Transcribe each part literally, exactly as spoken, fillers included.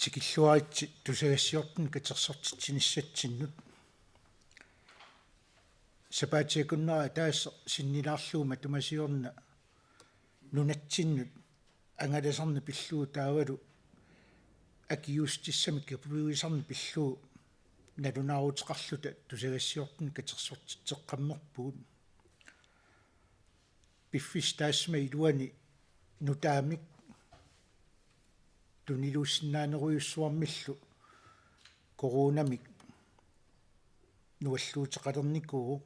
Tikilluaritsi tusagassiortunut katersortitsinissatsinnut. Sapaatip akunnera ataaseq sinnilaarlugu matuma siorna nunatsinnut angalasarneq pillugu taavalu akiuussutissamik kapuisarneq pillugu nalunaaruteqarluta tusagassiortunut katersortitseqqammerpugut. Piffissaq taassuma iluani nutaamik tuniluussinnaanerujussuarmillu coronamik nualluuteqalernikuuvoq,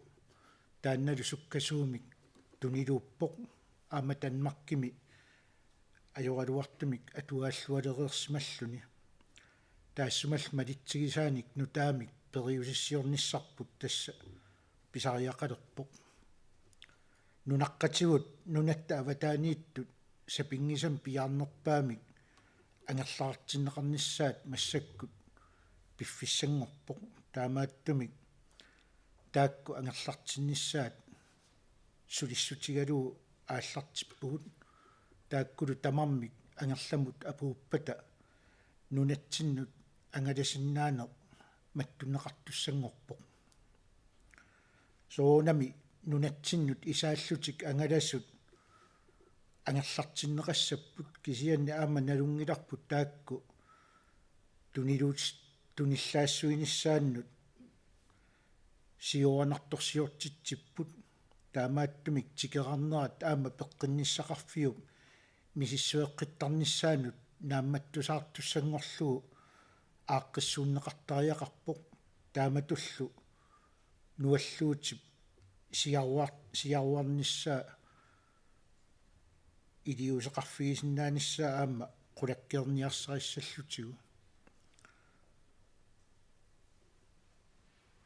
taannalu sukkasuumik tuniluuppoq, aamma Danmarkimi ajoraluartumik atugaallualereersimalluni. Taassumalu malitsigisaanik nutaamik periusissiornissarput tassa pisariaqalerpoq. Nunaqqatigut nunatta avataaniittut sapinngisamik piaarnerpaamik angerlartinneqarnissaat massakkut piffissanngorpoq. Taamaattumik taakku angerlartinnissaat sulissutigalugu aallartippugut. Taakkulu tamarmik angerlamut apuuppata nunatsinnut angalasinnaaneq mattunneqartussanngorpoq. Soorunami nunatsinnut isaallutik angalasut angerlartinneqassapput, kisianni aamma nalunngilarput taakku tuniluut-, tunillaassuinissaannut siuaanartorsiortitsipput. Taamaattumik tikeraarnerat aamma peqqinnissaqarfiup misissueqqittarnissaanut naammattusaartussanngorlugu aaqqissuunneqartariaqarpoq. Taamatullu nualluutip siaruar-, siaruarnissaa iliuuseqarfigisinnaanissaa aamma qulakkeerniarsarissallutigu.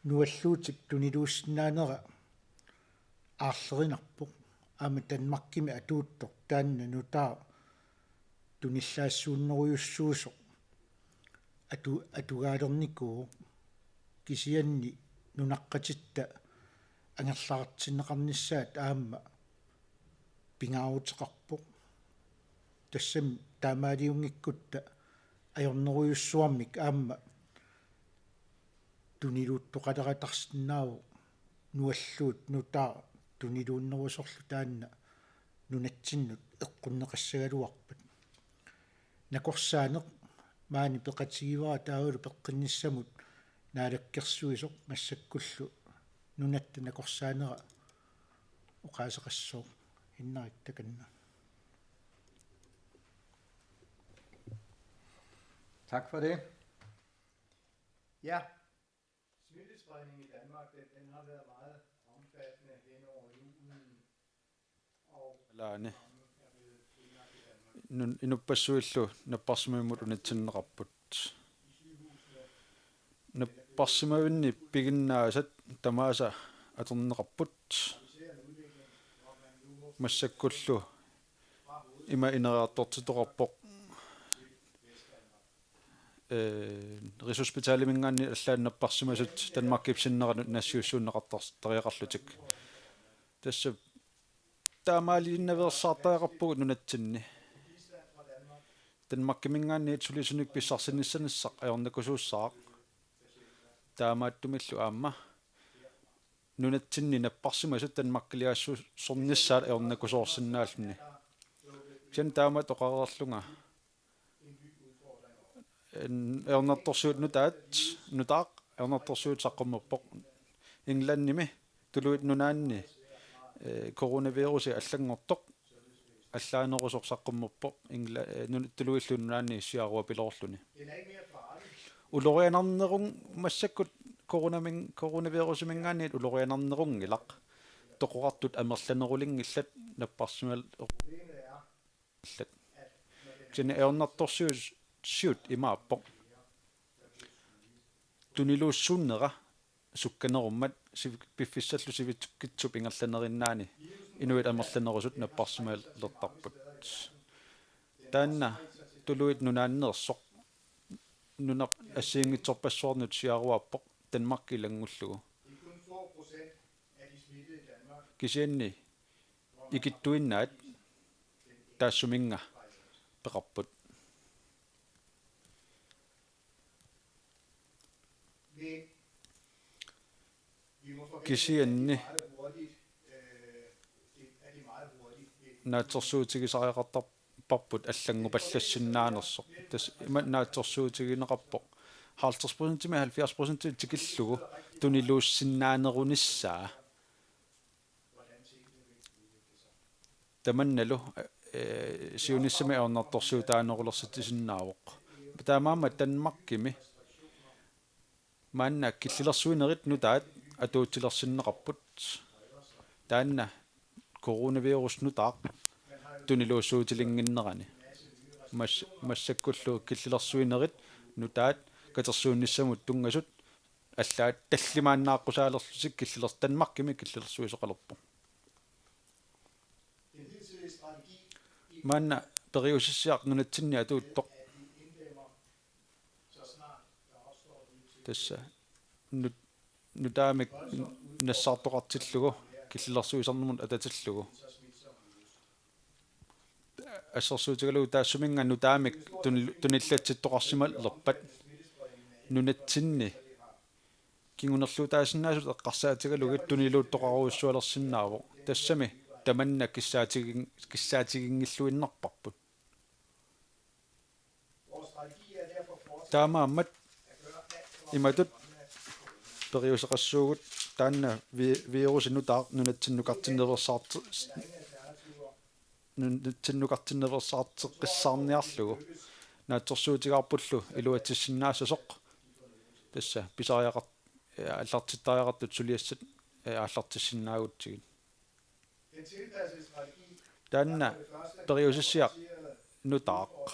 Nualluutip tuniluussinnaanera aarlerinarpoq. Aamma Danmarkimi atuuttoq taanna nutaaq tunillaassuunnerujussuusoq atu-, atugaalernikuuvoq. Kisianni nunaqqatitta angerlartinneqarnissaat aamma pingaaruteqarpoq. Tassami taamaaliunngikkutta ajornerujussuarmik aamma tuniluuttoqaleratarsinnaavoq, nualluut nutaaq tuniluunnerusorlu taanna nunatsinnut eqqunneqassagaluarpat. Nakorsaaneq maani peqatigivara taavalu peqqinnissamut naalakkersuisoq massakkullu nunatta nakorsaanera oqaaseqassooq. Hinnarik takanna. Tak for det. Ja. Smittespredningen i Danmark, den, den har været meget omfattende hen over julen. Og Laane. Mange er blevet indlagt i Danmark. Nun-, inuppassuillu napparsimavimmut unitsinneqarput. Napparsimavinni piginnaasat tamaasa atorneqarput. Massakkullu ima ineriartortittoqarpoq. Eh, Rigshospitaliminngaanniit allaat napparsimasut Danmarkip sinneranut nassiussuunneqartariaqarlutik. Tassa taamaaliinnaveersaartariaqarpugut nunatsinni. Danmarkiminngaanniit sulisunik pissarsinissanissaq ajornakusuussaaq. Taamaattumillu aamma nunatsinni napparsimasut Danmarkiliaassusernissaat ajornakusoorsinnaalluni. Kisianni taamatut oqareerlunga en-, ajornartorsiut nutaat, nutaaq, ajornartorsiut saqqummerpoq. Englandimi, Tuluit Nunaanni, eh, coronavirusi allanngortoq allaanerusoq saqqummerpoq, Engla-, eh, nun-, Tuluillu Nunaanni siaruapiloorluni. Ulorianarnerun massakkut coronamin-, coronavirusiminngaanniit ulorianarnerunngilaq. Toqorartut amerlanerulinngillat napparsimal-, -llat. Kisianni ajornartorsiut, siut imaappoq. Tuniluussuunnera sukkanerummat sivi-, piffissallu sivisukkitsup ingerlanerinnaani inuit amerlanerusut napparsimalertarput. Taanna Tuluit Nunaanneersoq nunap assigiinngitsorpassuarnut siaruaappoq Danmark ilanngullugu. Kisianni ikittuinnaat taassuminnga peqarput. Kisianni naatsorsuutigisariaqartarparput allanngupallassinnaanngorsoq. Tassa ima naatsorsuutigineqarpoq halvtreds procentimik halvfjerds procentimik tikillugu tuniluussinnaanerunissaa. Tamannalu, eh, siunissami ajornartorsiutaanerulersitsisinnaavoq. Taamaammat Danmarkimi maanna killilersuinerit nutaat atuutilersinneqarput. Taanna coronavirus nutaaq tuniluussuutilinnginnerani. Mas-, massakkullu killilersuinerit nutaat katersuunnissamut tunngasut allaat tallimaannaaqqusaalerlutik killilers-, Danmarkimi killilersuisoqalerpoq. Maanna periusissiaq nunatsinni atuuttoq. Tassa nut-, nutaamik nassaartoqartillugu killilersuisarnermut atatillugu. Assersuutigalugu taassuminnga nutaamik tun-, tunillatsittoqarsimalerpat nunatsinni kingunerluutaasinnaasut eqqarsaatigalugit tuniluuttoqarujussualersinnaavoq. Tassami tamanna kissaatigin-, kissaatiginngilluinnarparput. Taamaammat imatut periuseqassuugut taanna vi-, virusi nutaaq nunatsinnukartinnaveersaarti-, nunatsinnukartinnaveersaarteqqissaarniarlugu. Naatsorsuutigaarpullu iluatsissinnaassasoq. Tassa pisariaqart-, aallartittariaqartut suliassat, eh, aallartissinnaagutsigit. Taanna periusissiaq nutaaq.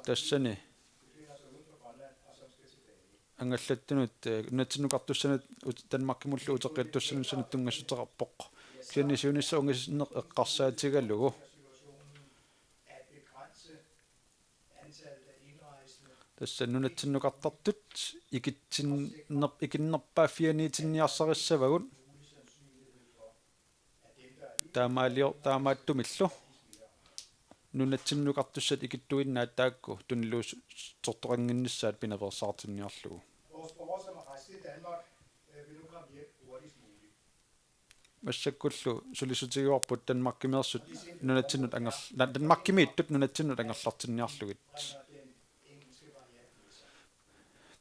Tassani angallattunut, eh, nunatsinnukartussanut ut-, Danmarkimullu uteqqittussanut tunngassuteqarpoq. Kisianni siunissaq ungasinneq eqqarsaatigalugu. Tassa nunatsinnukartartut ikitsinner-, ikinnerpaaffianiitinniarsarissavagut. Taamaalior-, taamaattumillu nunatsinnukartussat ikittuinnaat taakku tuniluussortoqannginnissaat pinaveersaartinniarlugu. Massakkullu sulissutigivarput Danmarkimeersut nunatsinnut angerl-, na-, Danmarkimiittut nunatsinnut angerlartinniarlugit.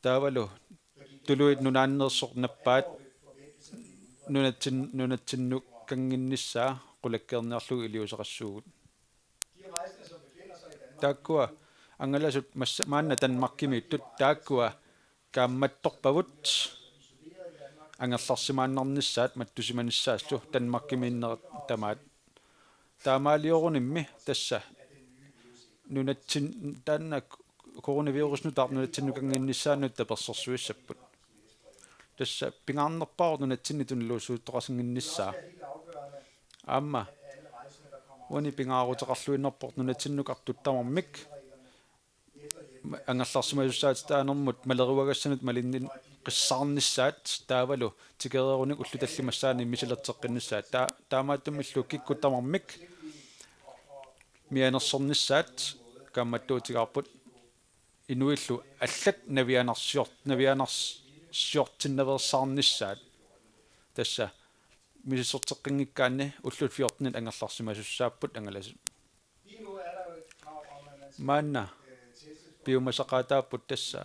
Taavalu tuluit nunaanneersoq nappaat nunatsin-, nunatsinnukannginnissaa qulakkeerniarlugu iliuuseqassuugut. Taakkua angalasut massa-, maanna Danmarkimiittut taakkua kaammattorpavut angerlarsimaannarnissaat mattusimanissaallu Danmarkimiinnerat tamaat. Taamaaliorunimmi tassa nunatsin-, taanna coronavirus nutaaq nunatsinnukannginnissaanut tapersersuissapput. Tassa pingaarnerpaavoq nunatsinni tuniluussuuttoqannginnissaa. Aamma uani pingaaruteqarluinnarpoq nunatsinnukartut tamarmik angerlarsimasussaatitaanermut maleruagassanut malinneqqissaarnissaat taavalu tikereerunik ullut tallimassaanni misilerteqqinnissaat. Ta-, taamaattumillu kikkut tamarmik mianersornissaat kaammattuutigaarput inuillu allat navianarsior-, navianarsiortinnaveersaarnissaat. Tassa misissorteqqinngikkaanni ullut fjortenit angerlarsimasussaapput angalasut. Maanna piumasaqaataapput tassa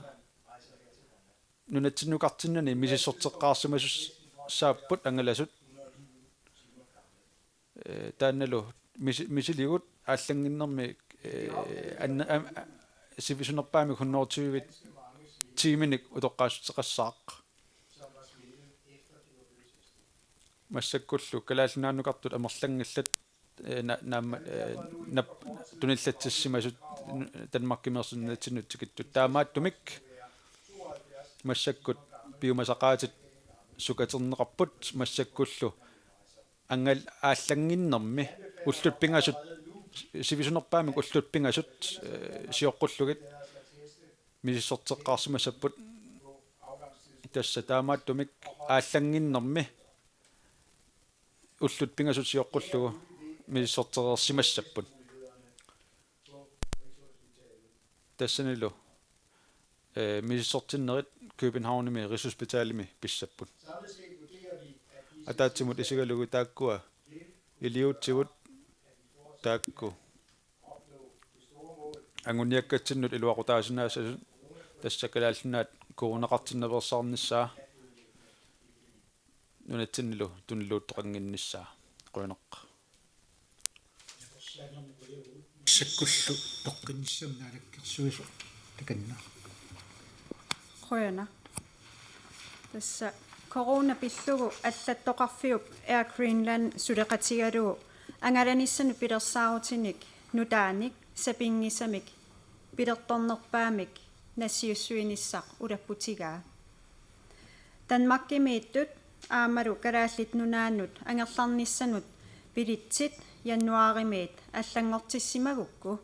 nunatsinnukartinnani misissorteqqaarsimasussaapput angalasut. Eh, taannalu misi-, misiligut aallannginnermi, eh, anne-, am-, a-, sivisunerpaamik hundrede og tyve tiiminik utoqqaassuteqassaaq. Massakkullu Kalaallit Nunaannukartut amerlanngillat, eh, na-, naamma-, eh, nap-, tunillatsissimasut n-, Danmarkimeersut nunatsinnut tikittut. Taamaattumik massakkut piumasaqaatit sukaterneqarput massakkullu angal-, aallannginnermi ullut pingasut, sivisunerpaamik ullut pingasut, eh, sioqqullugit misissorteqqaarsimassapput. Tassa taamaattumik aallannginnermi ullut pingasut sioqqullugu misissortereersimassapput. Tassanilu Ee, misissortinnerit Københavnimi Rigshospitalimi pissapput. Ataatsimut isigalugu taakkua iliuutsivut taakku anguniakkatsinnut iluaqutaasinaasasut, tassa Kalaallit Nunaat coronaqartinnaveersaarnissaa nunatsinnilu tuniluuttoqannginnissaa. Qujanaq. Sakkullu toqqinnissamut naalakkersuisoq takanna. Qujanaq. Tassa corona pillugu allattoqarfiup Air Greenland suleqatigalugu angalanissanut pilersaarutinik nutaanik sapinngisamik pilertornerpaamik nassiussuinissaq ulapputigaa. Danmarkimiittut aammalu Kalaallit Nunaannut angerlarnissanut billetsit januaarimiit allanngortissimagukku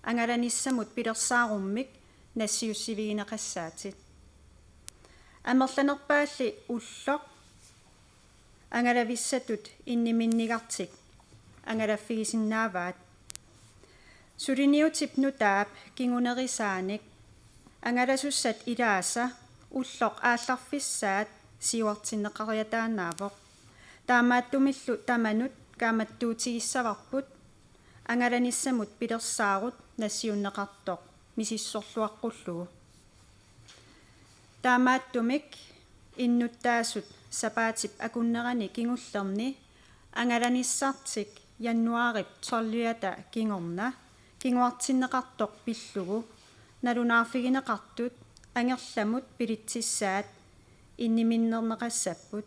angalanissamut pilersaarummik nassiussivigineqassaatit. Amerlanerpaalli ulloq angalavissatut inniminnigartik angalaffigisinnaavaat. Suliniutip nutaap kingunerisaanik angalasussat ilaasa ulloq aallarfissaat siuartinneqariataannaavoq. Taamaattumillu tamanut kaammattuutigissavarput angalanissamut pilersaarut nassiunneqartoq misissorluaqqullugu. Taamaattumik innuttaasut sapaatip akunnerani kingullerni angalanissartik januaarip tolviata kingorna kinguartinneqartoq pillugu nalunaarfigineqartut angerlamut billetsissaat inniminnerneqassapput.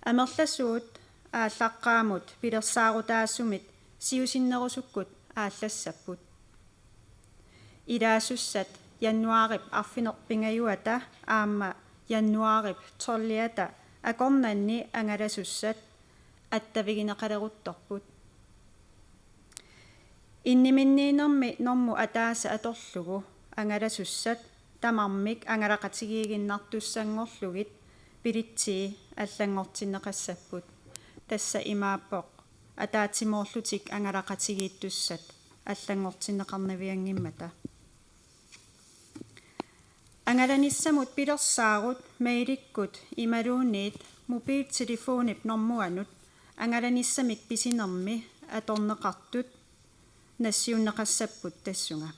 Amerlasuut aallaqqaammut pilersaarutaasumit siusinnerusukkut aallassapput. Ilaasussat januaarip arfineq-pingajuata aamma januaarip tolviata akornanni angalasussat attavigineqaleruttorput. Inniminniinermi normu ataaseq atorlugu angalasussat tamarmik angalaqatigiiginnartussanngorlugit billetsit allanngortinneqassapput. Tassa imaappoq ataatsimoorlutik angalaqatigiittussat allanngortinneqarnavianngimmata. Angalanissamut pilersaarut mailikkut imaluunniit mobiltelefonip normuanut angalanissamik pisinermi atorneqartut nassiunneqassapput tassunga.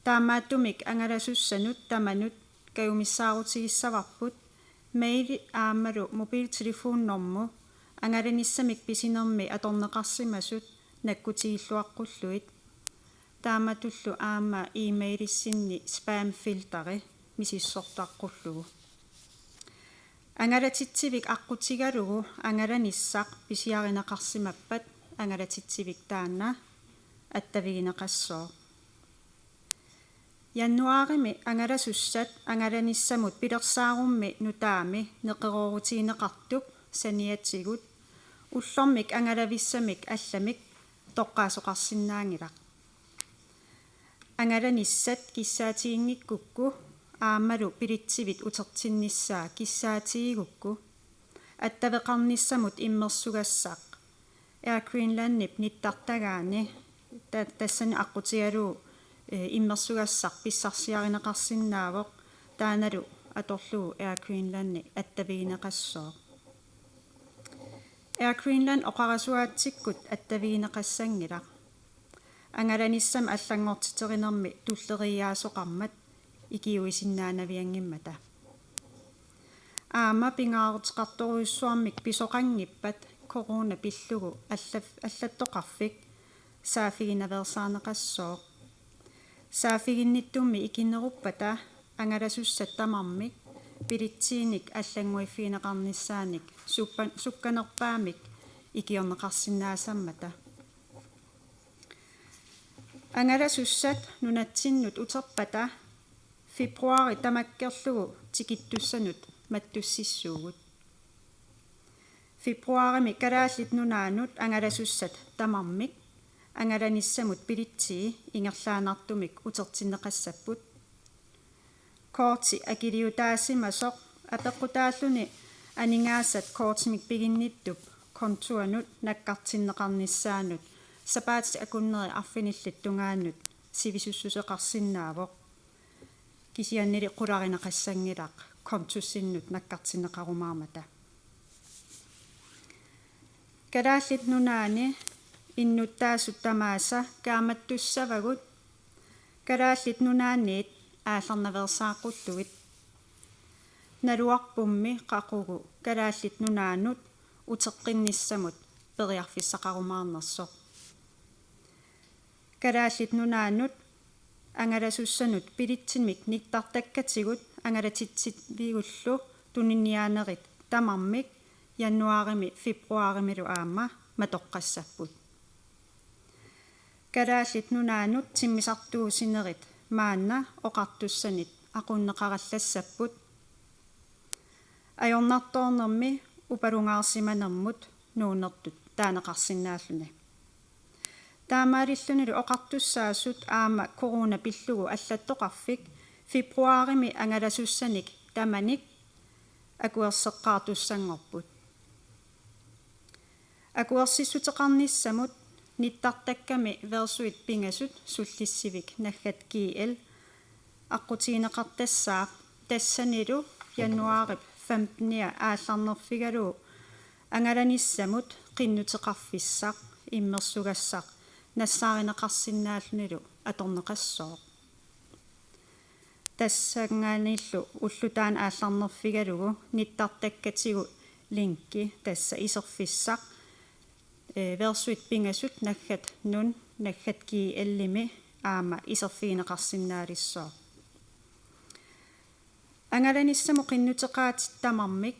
Taamaattumik angalasussanut tamanut kajumissaarutigissavarput maili aammalu mobiltelefonnormu angalanissamik pisinermi atorneqarsimasut nakkutigilluaqqullugit. Taamatullu aamma e-mailissinni spamfilteri misissortaqqullugu. Angalatitsivik aqqutigalugu angalanissaq pisiarineqarsimappat angalatitsivik taanna attavigineqassooq. Januaarimi angalasussat angalanissamut pilersaarummi nutaami neqeroorutigineqartup saniatigut ullormik angalavissamik allamik toqqaasoqarsinnaanngilaq. Angalanissat kissaatiginngikkukku aammalu billetsivit utertinnissaa kissaatigigukku attaveqarnissamut immersugassaq Air Greenlandip nittartagaani ta-, tassani aqqutigalugu, eh, immersugassaq pissarsiarineqarsinnaavoq, taannalu atorlugu Air Greenlandi attavigineqassooq. Air Greenland oqarasuaatsikkut attavigineqassanngilaq. Angalanissami allanngortiterinermi tulleriiaasoqarmat ikiuisinnaanavianngimmata. Aamma pingaaruteqartorujussuarmik pisoqanngippat corona pillugu allaf-, allattoqarfik saaffiginaveersaarneqassooq. Saaffiginnittummi ikinneruppata angalasussat tamarmik billetsiinik allannguiffigineqarnissaanik suppa-, sukkanerpaamik ikiorneqarsinnaassammata. Angalasussat nunatsinnut uterpata februaari tamakkerlugu tikittussanut mattussissuugut. Februaarimi Kalaallit Nunaannut angalasussat tamarmik angalanissamut billetsii ingerlaannartumik utertinneqassapput. Korti akiliutaasimasoq apeqqutaalluni aningaasat kortimik piginnittup kontoanut nakkartinneqarnissaanut sapaatip akunneri arfinillit tungaannut sivisussuseqarsinnaavoq. kisiannili qularineqassanngilaq kontossinnut nakkartinneqarumaarmata. Kalaallit Nunaanni innuttaasut tamaasa kaammattussavagut Kalaallit Nunaanniit aallarnaveersaaqqullugu. Naluarpummi qaqugu Kalaallit Nunaannut uteqqinnissamut periarfissaqarumaarnersoq. Kalaallit Nunaannut angalasussanut bilitsimik nittartakkatigut angalatitsivigullu tuniniaanerit tamarmik januaarimi februaarimilu aamma matoqqassapput. Kalaallit Nunaannut timmisartuussinerit maanna oqartussanit aqunneqarallassapput. Ajornartoornermi upalungaarsimanermut nuunnertut taaneqarsinnaalluni. Taamaalillunilu oqartussaasut aamma corona pillugu allattoqarfik februaarimi angalasussanik tamanik akuerseqqaartussanngorput. Akuersissuteqarnissamut nittartakkami versuit pingasut sullissivik naggat G L aqqutigineqartassaaq, tassanilu januaarip femtenia aallarnerfigalugu angalanissamut qinnuteqarfissaq immersugassaq nassaarineqarsinnaallunilu atorneqassooq. Tassanngaanniillu ulloq taanna aallarnerfigalugu nittartakkatigut linki, tassa iserfissaq, ee, versuit pingasut naggat nun naggat G L-imi aamma iserfigineqarsinnaalissaaq. Angalanissamut qinnuteqaatit tamarmik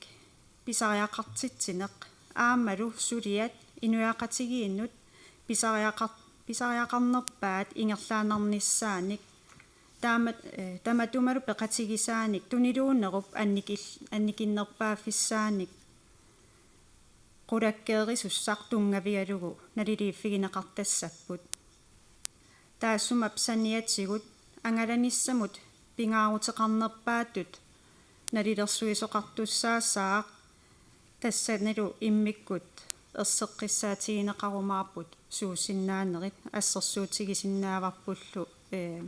pisariaqartitsineq aammalu suliat inuiaqatigiinnut pisariaqar-, pisariaqarnerpaat ingerlaannarnissaanik taama-, eh, tamatumalu peqatigisaanik tuniluunnerup annikil-, annikinnerpaaffissaanik qulakkeerisussaq tunngavigalugu naliliiffigineqartassapput. Taassuma saniatigut angalanissamut pingaaruteqarnerpaatut nalilersuisoqartussaasaaq, tassanilu immikkut erseqqissaatigineqarumaarput suusinnaanerit, assersuutigisinnaavarpullu, ee,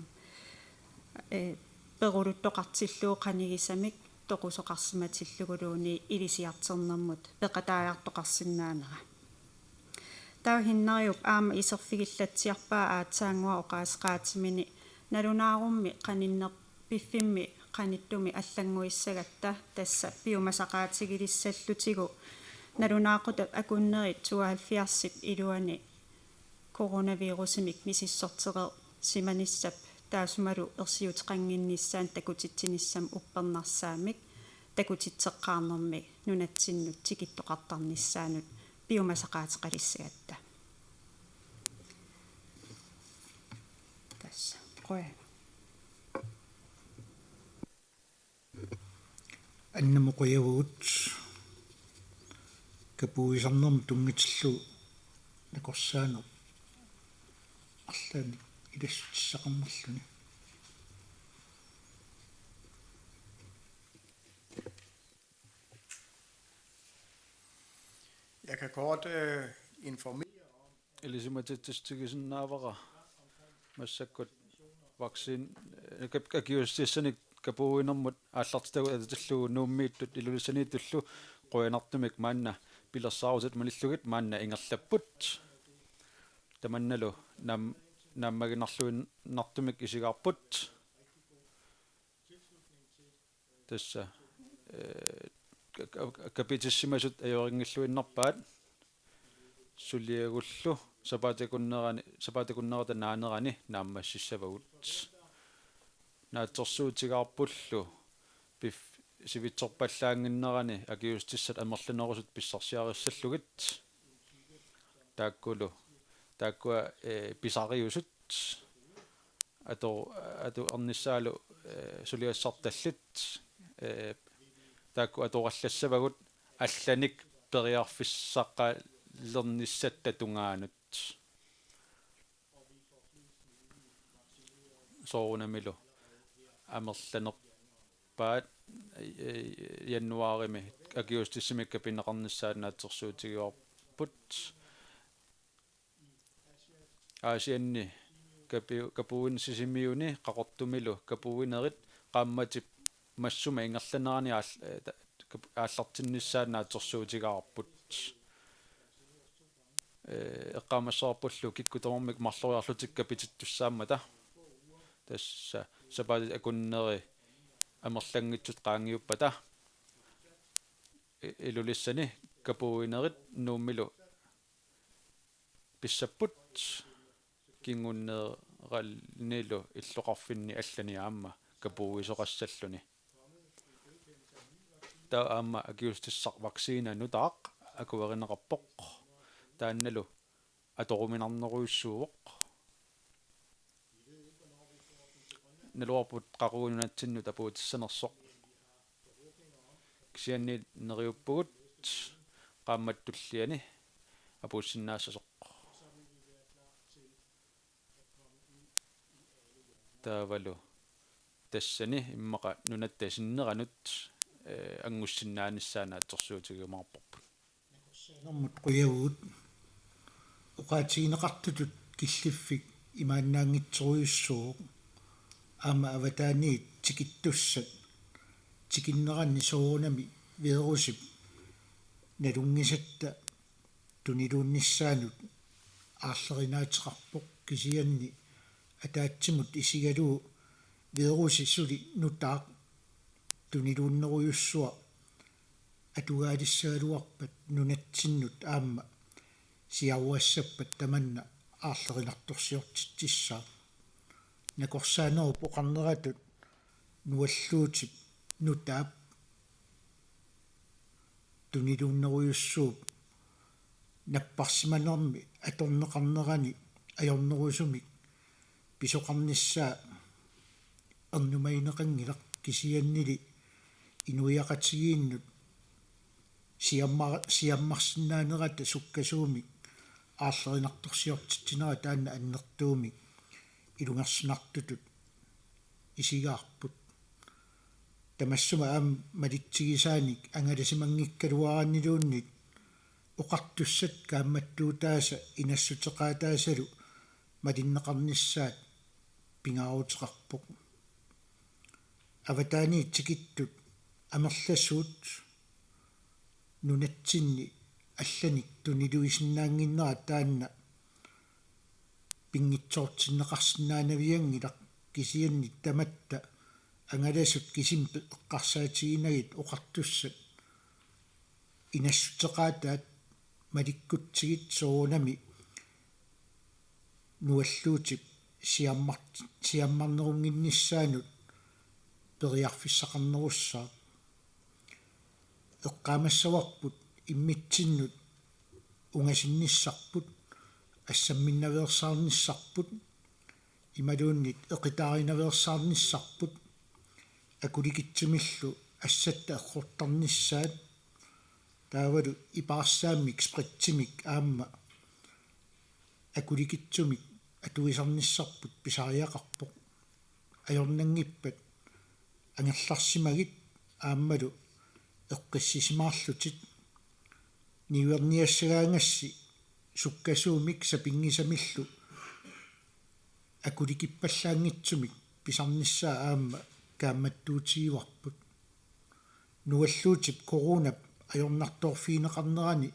ee, peruluttoqartillugu qanigisamik toqusoqarsimatilluguluunniit ilisiartornermut peqataajartoqarsinnaanera. Taava Hinnariup aamma iserfigillatsiarpaa aatsaannguaq oqaaseqaatimini nalunaarummi qaninner-, piffimmi qanittumi allannguissagatta, tassa piumasaqaatigilissallutigu nalunaaqutap akunneri tooghalvfjerdsit iluani coronavirusimik misissortereersimanissap taassumalu ersiuteqannginnissaanut takutitsinissamut uppernarsaammik takutitseqqaarnermi nunatsinnut tikittoqartarnissaanut piumasaqaateqalissagatta. Tassa. Qujanaq. Annamut qujavugut. Kapuuisarnermut tunngatillugu nakorsaaneq arlaannik ilassutissaqarnerluni. Jeg kan kort øh, informere om, ilisimatitsissutigisinnaavara massakkut vaccin-, eh, kap-, akiuussutissanik kapuuinermut aallartitagut atatillugu Nuummiittut Ilulissaniittullu qujanartumik maanna pilersaarutit malillugit maanna ingerlapput. Tamannalu naam-, naammaginarluinnartumik isigaarput. Tassa, eh, ka-, ka-, kapitissimasut ajorinngilluinnarpaat suliagullu sapaatip-akunnerani, sapaatip-akunnerata naanerani naammassissavagut. Naatsorsuutigaarpullu pif-, sivitsorpallaannginnerani akiuussutissat amerlanerusut pissarsiarissallugit. Taakkulu, taakkua, eh, pisariusut. Atu-, atuarnissaalu, eh, suliassartallit, eh, taakku atorallassavagut allanik periarfissaqalernissatta tungaanut. Soorunamilu amerlanerpaat, eh, januaarimi akiuussutissamik kapineqarnissaat naatsorsuutigaarput. Aasianni kapi-, kapuuinerit Sisimiuni Qaqortumilu kapuuinerit qaammatip massuma ingerlanerani aal-, eh, ta-, kap-, aallartinnissaa naatsorsuutigaarput. Eh, eqqaamassavarpullu kikkut tamarmik marloriarlutik kapitittussaammata. Tassa sapaatit akunneri amerlanngitsut qaangiuppata. I-, Ilulissani kapuuinerit Nuummilu pissapput, kingunneeranilu illoqarfinni allani aamma kapuuisoqassalluni. Taava aamma akiuutissaq vaccina nutaaq akuerineqarpoq. Taannalu atoruminarnerujussuuvoq. Naluarput qaqugu nunatsinnut apuutissanersoq. Kisianni neriuppugut qaammat tulliani apuussinnaassasoq. Taavalu tassani immaqa nunatta sinneranut, eh, anngussinnaanissaa naatsorsuutigiumaarparput. Nakorsaannermut qujavugut. Oqaatigineqartutut killiffik imaannaanngitsorujussuuvoq. Aamma avataaniit tikittussat tikinneranni soorunami virusip nalunngisatta tuniluunnissaanut aarlerinaateqarpoq, kisianni ataatsimut isigalugu virusi suli nutaaq tuniluunnerujussuaq atugaalissagaluarpat nunatsinnut aamma siaruassappat tamanna aarlerinartorsiortitsissaaq. Nakorsaanerup oqarneratut nualluutip nutaap tuniluunnerujussuup napparsimanermi atorneqarnerani ajornerusumik pisoqarnissaa ernumagineqanngilaq, kisiannili inuiaqatigiinnut siammar-, siammarsinnaanerata sukkasuumik aarlerinartorsiortitsinera taanna annertuumik ilungersunartutut isigaarput. Tamassuma aamma malitsigisaanik angalasimanngikkaluaraanniluunniit oqartussat kaammattuutaasa inassuteqaataasalu malinneqarnissaat pingaaruteqarpoq. Avataaniit tikittut amerlasuut nunatsinni allanik tuniluisinnaannginnera taanna pinngitsoortinneqarsinnaanavianngilaq, kisianni tamatta angalasut kisimi eqqarsaatiginagit oqartussat inassuteqaataat malikkutsigit soorunami nualluutip siammar-, siammarnerunnginnissaanut periarfissaqarnerussaaq. Eqqaamassavarput immitsinnut ungasinnissarput, assamminnaveersaarnissarput, imaluunniit eqitaarinaveersaarnissarput, akulikitsumillu assatta errortarnissaat, taavalu ipaarsaammik spritsimik aamma akulikitsumik atuisarnissarput pisariaqarpoq. Ajornanngippat angerlarsimagit aammalu eqqissisimaarlutit. Niuerniassagaangassi sukkasuumik sapinngisamillu akulikippallaanngitsumik pisarnissaa aamma kaammattuutigivarput. Nualluutip coronap ajornartoorfigineqarnerani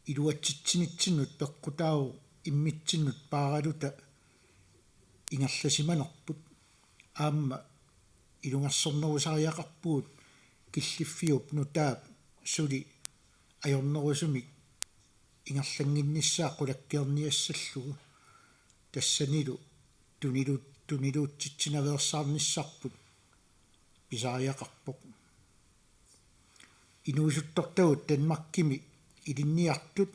iluatsitsinitsinnut peqqutaavoq immitsinnut paaraluta ingerlasimanerput. Aamma ilungersornerusariaqarpugut killiffiup nutaap suli ajornerusumik ingerlannginnissaa qulakkeerniassallugu. Tassanilu tunilu-, tuniluutsitsinaveersaarnissarput pisariaqarpoq. Inuusuttortagut Danmarkimi ilinniartut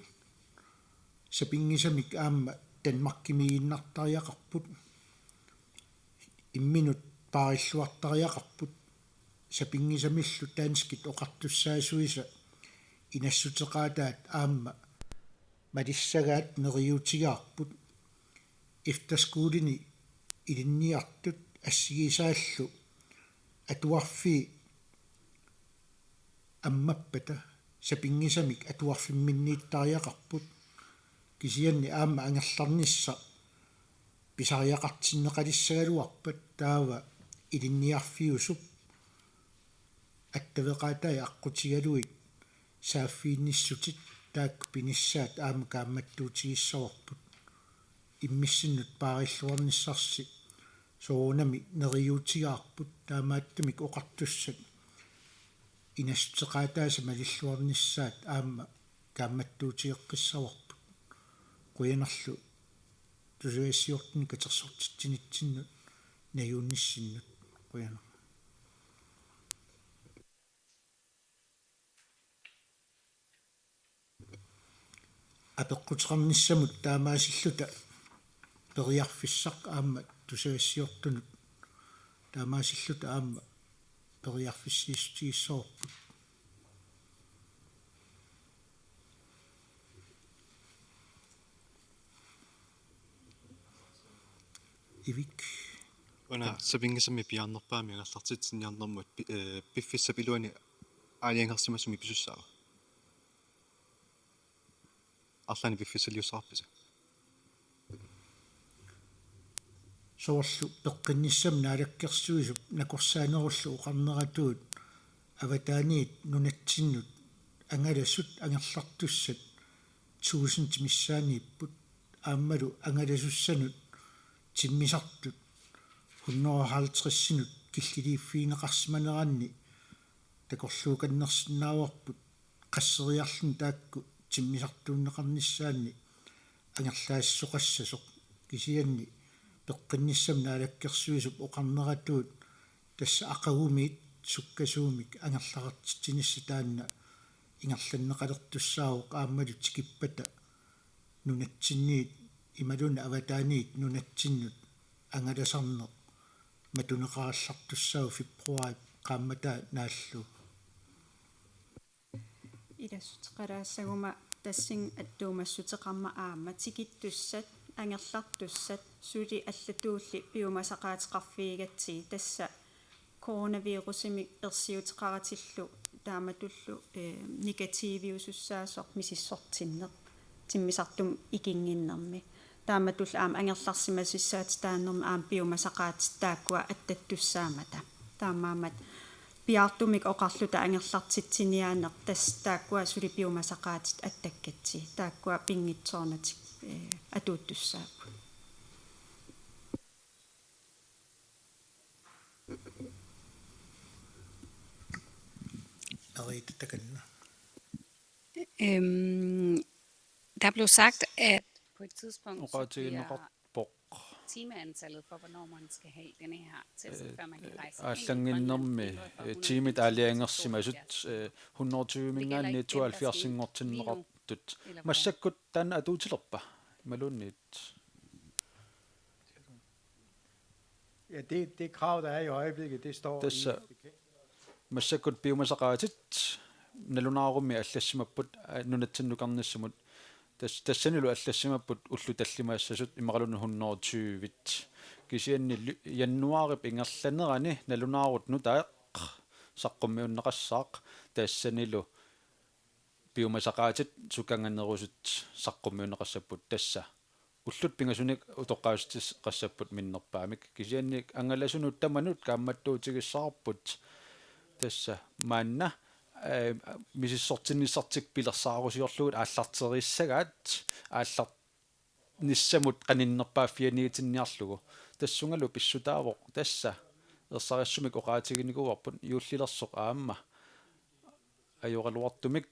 sapinngisamik aamma Danmarkimiiginnartariaqarput. Imminut paarilluartariaqarput. Sapinngisamillu danskit oqartussaasuisa inassuteqaataat aamma malissagaat neriuutigaarput. Efterskolini ilinniartut assigisaallu atuarfii ammappata sapinngisamik atuarfimminniittariaqarput. Kisianni aamma angerlarnissaq pisariaqartinneqalissagaluarpat taava ilinniarfiusup attaveqaatai aqqutigalugit saaffiginnissutit taakku pinissaat aamma kaammattuutigissavarput. Immissinnut paarilluarnissarsi soorunami neriuutigaarput, taamaattumik oqartussat inassuteqaataasa malilluarnissaat aamma kaammattuutigeqqissavarput. Qujanarlu tusagassiortunut katersortitsinitsinnut najuunnissinnut. Qujanaq. Apeqquteqarnissamut taamaasilluta periarfissaq aamma tusagassiortunut taamaasilluta aamma periarfissiissutigissavarput. Ivik. Una sapinngisamik piaarnerpaamik angerlartitsiniarnermut pi-, eh, piffissap iluani aalajangersimasumik pisussaava? Arlaannik piffissaliussavarpisi? Soorlu peqqinnissamut naalakkersuisup nakorsaanerullu oqarneratuut avataaniit nunatsinnut angalasut angerlartussat tusind missaaniipput, aammalu angalasussanut timmisartut hundrede og halvtredsinut killiliiffigineqarsimaneranni takorluukannersinnaavarput qasseriarluni taakku timmisartuunneqarnissaanni angerlaassuseqassasoq, kisianni peqqinnissamut naalakkersuisup oqarneratuut tassa aqagumiit sukkasuumik angerlartitsinissaq taanna ingerlanneqalertussaavoq aammalu tikippata nunatsinniit imaluunniit avataaniit nunatsinnut angalasarneq matuneqarallartussaavoq februaarip qaammataa naallugu. Ilassuteqalaassaguma tassunga attuumassuteqarmat aamma tikittussat, angerlartussat, suli allatuulli piumasaqaateqarfigigatsigit, tassa coronavirusimik ersiuteqaratillu taamatullu, eh, negativiusussaasoq misissortinneq timmisartumik ikinnginnermi. Taamatullu aamma angerlarsimasussaatitaanermi aamma piumasaqaatit taakkua attattussaammata. Taamaammat piaartumik oqarluta angerlartitsiniaaneq tassa taakkua suli piumasaqaatit attakkatsigit. Taakkua pinngitsoornatik, eh, atuuttussaapput. Merete, takanna. Øhm, der blev sagt, at på et tidspunkt, så bliver Oqaatigineqarpoq. Timeantallet for, hvornår man skal have den her test, øh, før man kan rejse ind i Grønland, ændret fra hundrede femten til tooghalvfjerds. Øh, tiimit aalajangersimasut, øh, hundrede og tyve-minngaanniit tooghalvfjerds-inngortinneqartut. Massakkut taanna atuutilerpa? Imaluunniit? Ja, det, det krav, der er i øjeblikket, det står i... Tassa massakkut piumasaqaatit nalunaarummi allassimapput, aa, nunatsinnukarnissamut. Tas-, tassanilu allassimapput ullut tallimaassasut imaluunniit hundrede og tyve. Kisianni lu-, januaarip ingerlanerani nalunaarut nutaaq saqqummiunneqassaaq, tassanilu piumasaqaatit sukanganerusut saqqummiunneqassapput, tassa ullut pingasunik utoqqaassuteqassapput minnerpaamik. Kisianni angalasunut tamanut kaammattuutigissavarput, tassa maanna, eh, misissortinnissartik pilersaarusiorlugit aallarteriissagaat, aallarnissamut qaninnerpaaffianiitinniarlugu. Tassungalu pissutaavoq tassa ersarissumik oqaatiginikuuarput, juullilersoq aamma ajoraluartumik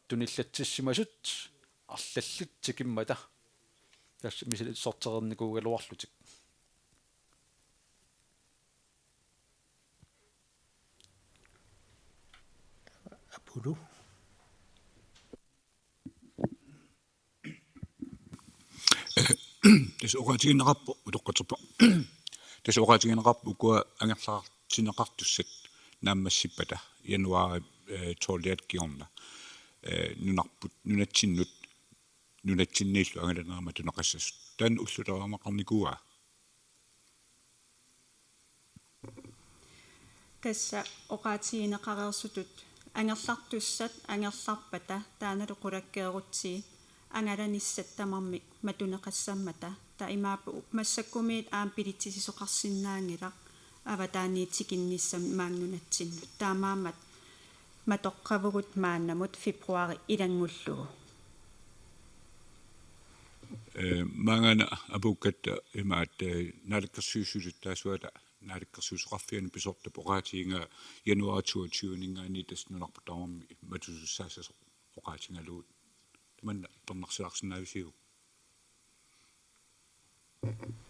tunillatsissimasut arlallit tikimmata tassa misissortereernikuugaluarlutik. Apulu. Tassa oqaatigineqarpoq, utoqqatserpunga. Tassa oqaatigineqarpoq ukua angerlartinneqartussat naammassippata januaarip, eh, tolviat kingorna, eh, nunarput, nunatsinnut, nunatsinniillu angalaneramik matuneqassasut. Taanna ullulerneqarnikuuaa? Tassa oqaatigineqareersutut angerlartussat angerlarpata taannalu qulakkeerutsigit angalanissat tamarmik matuneqassammata, taava imaappoq massakkumiit aamma billitsisoqarsinnaanngilaq, avataaniit tikinnissamut maani nunatsinnut. Taamaammat matoqqavugut maannamut februaari ilanngullugu. Eh, maangaana apuukkatta imaat, eh, naalakkersuisut taasuata naalakkersuisoqarfiani pisortap oqaatigigaa januar toogtyve-ninngaanniit tassa nunarput tamarmi matusussaassasoq oqaatigalugu. Tamanna pernarsilaarsinnaavisiuk?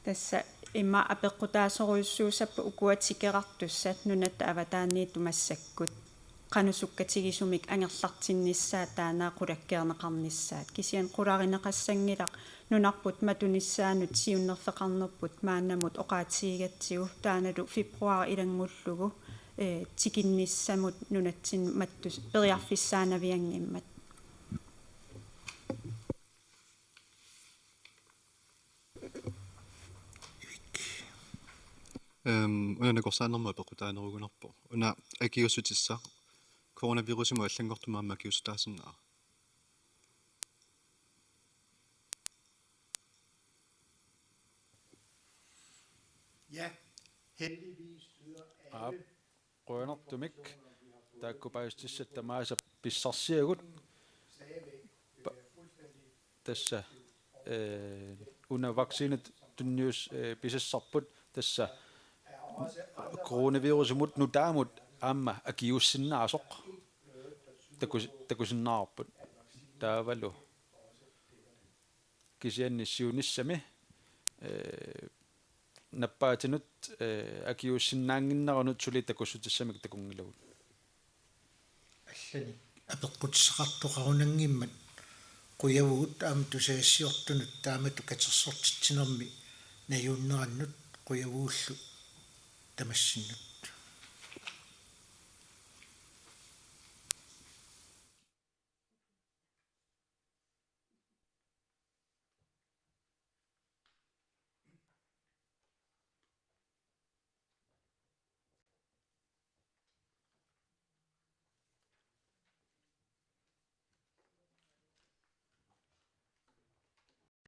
Tassa ima apeqqutaasorujussuusarput ukua tikerartussat nunatta avataaniittut massakkut qanoq sukkatigisumik angerlartinnissaat taanna qulakkeerneqarnissaat. Kisianni qularineqassanngilaq nunarput matunissaanut siunnerfeqarnerput maannamut oqaatigigatsigu taannalu februaari ilanngullugu, eh, tikinnissamut nunatsinnut mattus periarfissaanavianngimmat. Ehm, una nakorsaanermut apeqqutaanerugunarpoq. Una akiuussutissaq coronavirusimut allanngortumik aamma akiuussutaasinnaava? Ja, heldigvis yder Aap, alle qujanartumik taakku paasissutissat tamaasa pissarsiagut. Pa- tassa, eh, una vaccinat tunnius, eh, pisassarput tassa coronavirusimut nutaamut aamma akiuussinnaasoq takus- takusinnaavarput. Taavalu kisianni siunissami, eh, nappaatinut, eh, akiuussinnaannginnerannut suli takussutissamik takunngilagut. Allanik apeqqutissaqartoqarunanngimmat qujavugut aamma tusagassiortunut taamatut katersortitsinermi najuunnerannut qujavugullu tamassinnut.